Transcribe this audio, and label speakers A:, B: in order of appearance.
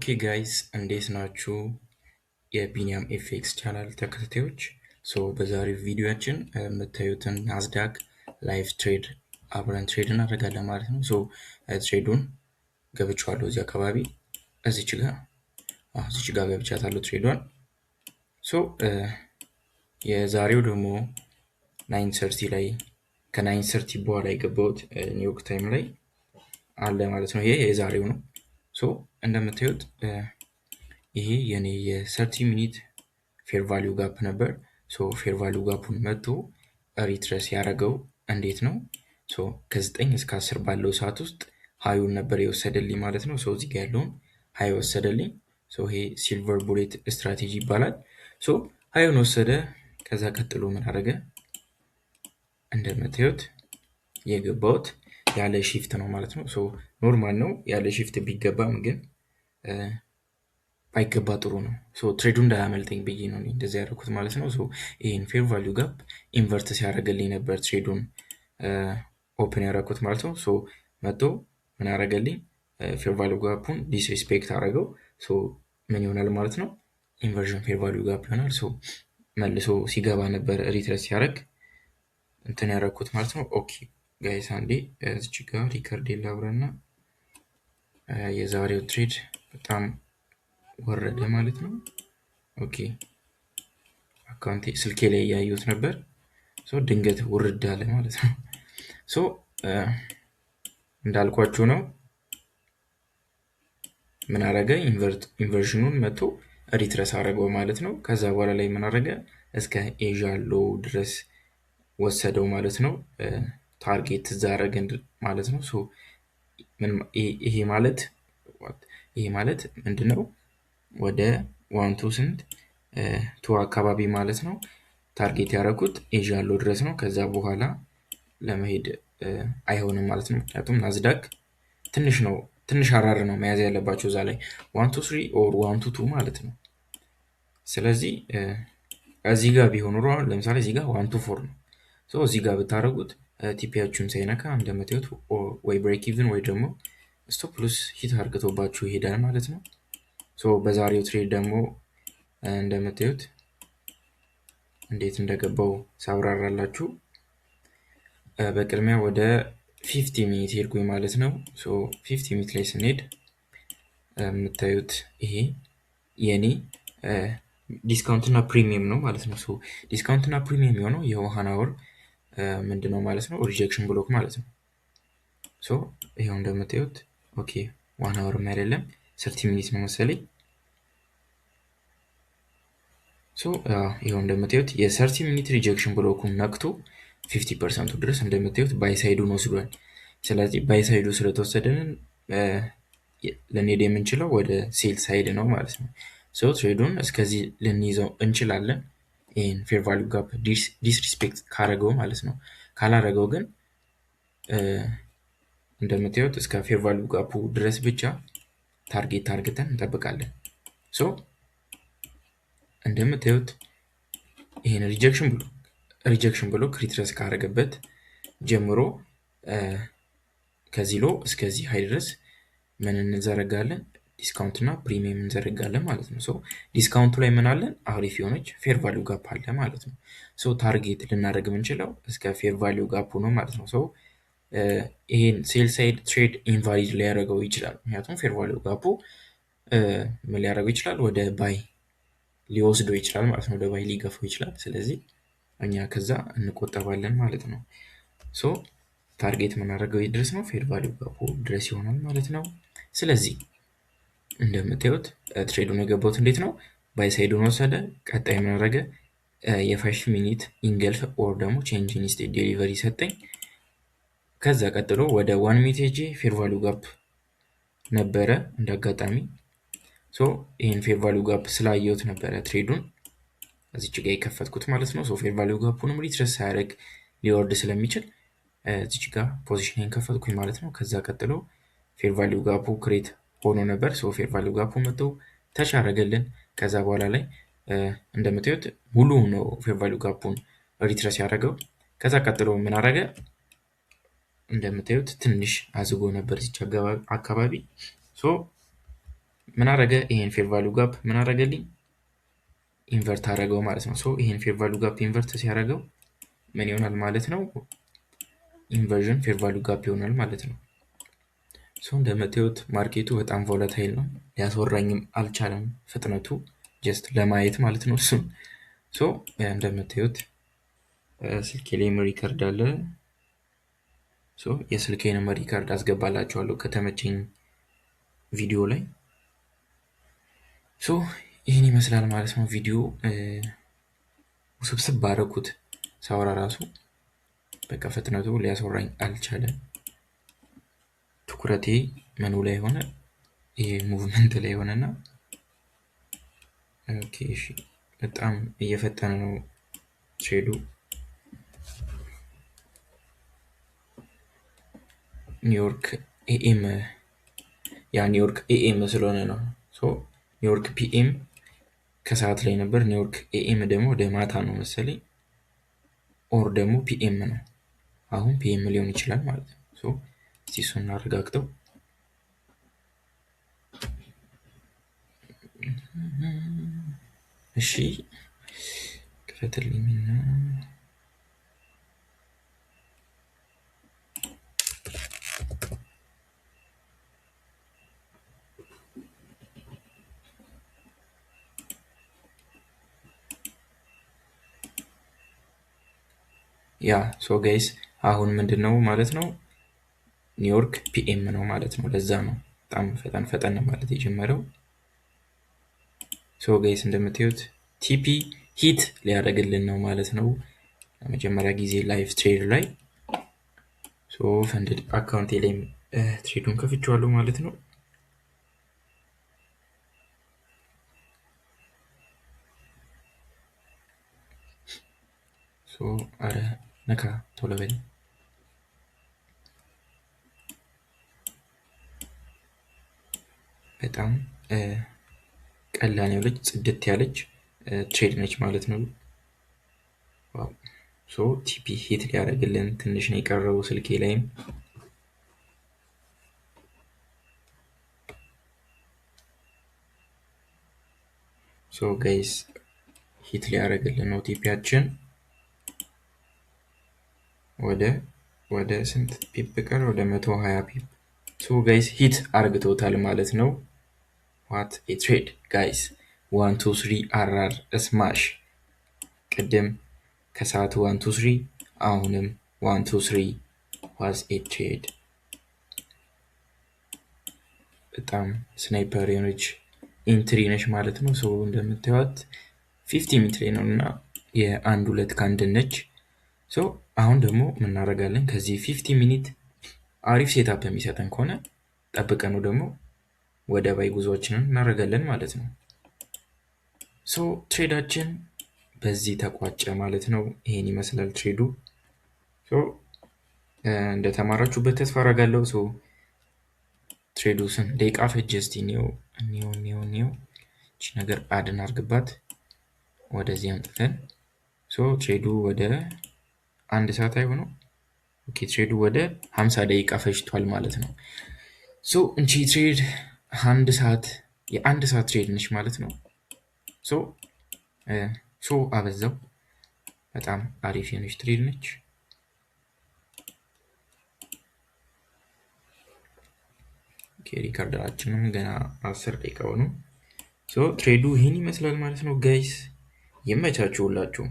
A: Okay guys፣ እንዴት ናችሁ? የቢኒያም FX channel ተከታታዮች፣ so በዛሬው ቪዲዮአችን የምታዩትን ናዝዳክ live trade አብረን trade እናደርጋለን ማለት ነው። So trade ኡን ገብቼዋለሁ እዚህ አካባቢ፣ እዚች ጋር ገብቻታለሁ trade ዷን። So የዛሬው ደግሞ 9:30 ላይ፣ ከ 9:30 በኋላ የገባሁት ኒውዮርክ time ላይ አለ ማለት ነው። ይሄ የዛሬው ነው። So እንደምታዩት ይሄ የኔ የ 30 minute fair value gap ነበር። So fair value gap ኡን መጥቶ retrace ያደረገው እንዴት ነው? So ከ9 እስከ 10 ባለው ሰዓት ውስጥ high ኡን ነበር የወሰደልኝ ማለት ነው። So እዚህ ጋ ያለውን high ወሰደልኝ። So ይሄ silver bullet strategy ይባላል። So high ኡን ወሰደ። ከዛ ቀጥሎ ምን አደረገ? እንደምታዩት የገባሁት ያለ shift ነው ማለት ነው። So normal ነው ያለ shift ቢገባም፣ ግን ባይገባ ጥሩ ነው። So trade ኡ እንዳያመልጠኝ ብዬ ነው እንደዚህ ያደረኩት ማለት ነው። So ይህን fair value gap invert ሲያደርግልኝ ነበር trade ኡን open ያደረኩት ማለት ነው። So መጥቶ ምን አደረገልኝ? Fair value gap ኡን disrespect አደረገው። So ምን ይሆናል ማለት ነው? Inversion fair value gap ይሆናል። So መልሶ ሲገባ ነበር retrace ሲያደርግ እንትን ያደረኩት ማለት ነው። Okay guys፣ አንዴ እዚች ጋር record ላብራና፣ የዛሬው trade በጣም ወረደ ማለት ነው። Okay፣ account ኤ ስልኬ ላይ እያየሁት ነበር። So ድንገት ውርድ አለ ማለት ነው። So እንዳልኳችሁ ነው። ምን አረገ? Inversion ኑን መጥቶ retrace አረገው ማለት ነው። ከዛ በኋላ ላይ ምን አረገ? እስከ Asia low ድረስ ወሰደው ማለት ነው። Target እዛ አረገ ማለት ነው። ይሄ ማለት ምንድነው? ወደ one to ስንት two አካባቢ ማለት ነው። Target ያደረኩት Asia low ድረስ ነው። ከዛ በኋላ ለመሄድ አይሆንም ማለት ነው። ምክንያቱም ናዝዳክ ትንሽ ነው፣ ትንሽ RR ነው መያዝ ያለባቸው እዛ ላይ፣ 1 to 3 or 1 to 2 ማለት ነው። ስለዚህ እዚህ ጋር ቢሆን ኖሮ፣ ለምሳሌ እዚህ ጋር 1 to 4 ነው። እዚህ ጋር ብታደርጉት TP ያችሁን ሳይነካ እንደምታዩት ወይ break even ወይ ደግሞ stop loss hit አርግቶባችሁ ይሄዳል ማለት ነው። በዛሬው trade ደግሞ እንደምታዩት እንዴት እንደገባው ሳብራራላችሁ በቅድሚያ ወደ 50 minute ሄድኩኝ ማለት ነው። 50 minute ላይ ስንሄድ የምታዩት ይሄ የኔ discount እና premium ነው ማለት ነው። Discount እና premium የሆነው የ 1 hour ምንድነው ማለት ነው? Rejection block ማለት ነው። So ይኸው እንደምታዩት፣ okay፣ 1 hour ም አይደለም፣ 30 minute ነው መሰለኝ። So ይኸው እንደምታዩት የ 30 minute rejection block ኡን ነክቶ 50% ኡ ድረስ እንደምታዩት buy side ኡን ወስዷል። ስለዚህ buy side ኡ ስለተወሰደንን ልንሄድ የምንችለው ወደ sell side ነው ማለት ነው። So trade ኡን እስከዚህ ልንይዘው እንችላለን። ይህን fair value gap disrespect ካረገው ማለት ነው። ካላረገው ግን እንደምታዩት እስከ fair value gap ኡ ድረስ ብቻ target አርግተን እንጠብቃለን። So እንደምታዩት ይህን rejection block retrace ካረገበት ጀምሮ ከዚህ low እስከዚህ high ድረስ ምን እንዘረጋለን? Discount እና premium እንዘረጋለን ማለት ነው። So discount ኡ ላይ ምን አለን? አሪፍ የሆነች fair value gap አለ ማለት ነው። So target ልናደርግ የምንችለው እስከ fair value gap ኡ ነው ማለት ነው። So ይሄን sell side trade invalid ሊያደርገው ይችላል። ምክንያቱም fair value gap ኡ ምን ሊያደርገው ይችላል? ወደ buy ሊወስደው ይችላል ማለት ነው። ወደ buy ሊገፋው ይችላል። ስለዚህ እኛ ከዛ እንቆጠባለን ማለት ነው። So target የምናደርገው ድረስ ነው፣ fair value gap ኡ ድረስ ይሆናል ማለት ነው። ስለዚህ እንደምታዩት trade ኡን የገባሁት እንዴት ነው? Buy side ኡን ወሰደ። ቀጣይ ምን አደረገ? የ 5 minute engulf or ደግሞ change in state delivery ሰጠኝ። ከዛ ቀጥሎ ወደ 1 minute ሄጄ fair value gap ነበረ እንደ አጋጣሚ። So ይህን fair value gap ስላየሁት ነበረ trade ኡን እዚች ጋ የከፈትኩት ማለት ነው። So fair value gap ኡንም retrace ሳያደርግ ሊወርድ ስለሚችል እዚች ጋ position ከፈትኩኝ ማለት ነው። ከዛ ቀጥሎ fair value gap ኡ create ሆኖ ነበር። So fair value gap ኡ መጥቶ touch አደረገልን። ከዛ በኋላ ላይ እንደምታዩት ሙሉ ነው fair value gap ኡን retrace ያደረገው። ከዛ ቀጥሎ ምን አደረገ? እንደምታዩት ትንሽ አዝጎ ነበር እዚች አካባቢ። So ምን አረገ? ይሄን fair value gap ምን አረገልኝ? Invert አረገው ማለት ነው። So ይሄን fair value gap invert ሲያደርገው ምን ይሆናል ማለት ነው? Inversion fair value gap ይሆናል ማለት ነው። So እንደምታዩት market ኡ በጣም volatile ነው። ሊያስወራኝም አልቻለም ፍጥነቱ just ለማየት ማለት ነው እሱን። So እንደምታዩት ስልኬ ላይም record አለ። So የስልኬንም record አስገባላችኋለሁ ከተመቸኝ ቪዲዮ ላይ። So ይህን ይመስላል ማለት ነው። ቪዲዮ ውስብስብ ባረኩት ሳወራ ራሱ በቃ ፍጥነቱ ሊያስወራኝ አልቻለም። ትኩረቴ ምኑ ላይ ሆነ? ይሄ movement ላይ ሆነና okay እሺ፣ በጣም እየፈጠነ ነው trade ኡ። ኒውዮርክ AM፣ yeah፣ ኒውዮርክ AM ስለሆነ ነው። So ኒውዮርክ PM ከሰዓት ላይ ነበር። ኒውዮርክ AM ደግሞ ወደ ማታ ነው መሰለኝ፣ or ደግሞ PM ነው። አሁን PM ሊሆን ይችላል ማለት ነው። So እስቲ እሱን እናረጋግጠው። እሺ ክፈትልኝና፣ yeah, so guys አሁን ምንድን ነው ማለት ነው? ኒውዮርክ PM ነው ማለት ነው። ለዛ ነው በጣም ፈጠን ፈጠን ማለት የጀመረው። So guys እንደምታዩት TP hit ሊያደርግልን ነው ማለት ነው። ለመጀመሪያ ጊዜ live trade ላይ። So funded account ኤ ላይም trade ኡን ከፍቼዋለሁ ማለት ነው። So አረ ነካ ቶሎ በል። በጣም ቀላል የሆነች ጽድት ያለች trade ነች ማለት ነው። So TP hit ሊያደርግልን ትንሽ ነው የቀረው ስልኬ ላይም። So guys hit ሊያደርግልን ነው TP ያችን። ወደ ስንት pip ቀር? ወደ 120 pip። So guys hit አርግቶታል ማለት ነው። What a trade, guys! One two three RR smash። ቅድም ከሰዓቱ one two three፣ አሁንም one two three። What a trade! በጣም sniper የሆነች entry ነች ማለት ነው። So እንደምታዩት 50 minute ላይ ነው እና የአንድ ሁለት candle ነች። So አሁን ደግሞ ምናደርጋለን? ከዚህ 50 minute አሪፍ setup የሚሰጠን ከሆነ ጠብቀነው ደግሞ ወደ buy ጉዞአችንን እናደርጋለን ማለት ነው። So trade ኣችን በዚህ ተቋጨ ማለት ነው። ይሄን ይመስላል trade ኡ። So እንደተማራችሁበት ተስፋ አደርጋለሁ። So trade ኡ ስንት ደቂቃ ፈጀ? እስቲ እንየው እንየው እንየው እንየው። እቺ ነገር add እናድርግባት ወደዚህ አምጥተን። So trade ኡ ወደ አንድ ሰዓት አይሆነው። Okay, trade ኡ ወደ 50 ደቂቃ ፈጅቷል ማለት ነው። So እንቺ trade አንድ ሰዓት፣ የአንድ ሰዓት trade ነች ማለት ነው። So አበዛው። በጣም አሪፍ የሆነች trade ነች። Record ኣችንም ገና 10 ደቂቃው ነው። So trade ኡ ይህን ይመስላል ማለት ነው guys። ይመቻችሁ ሁላችሁም።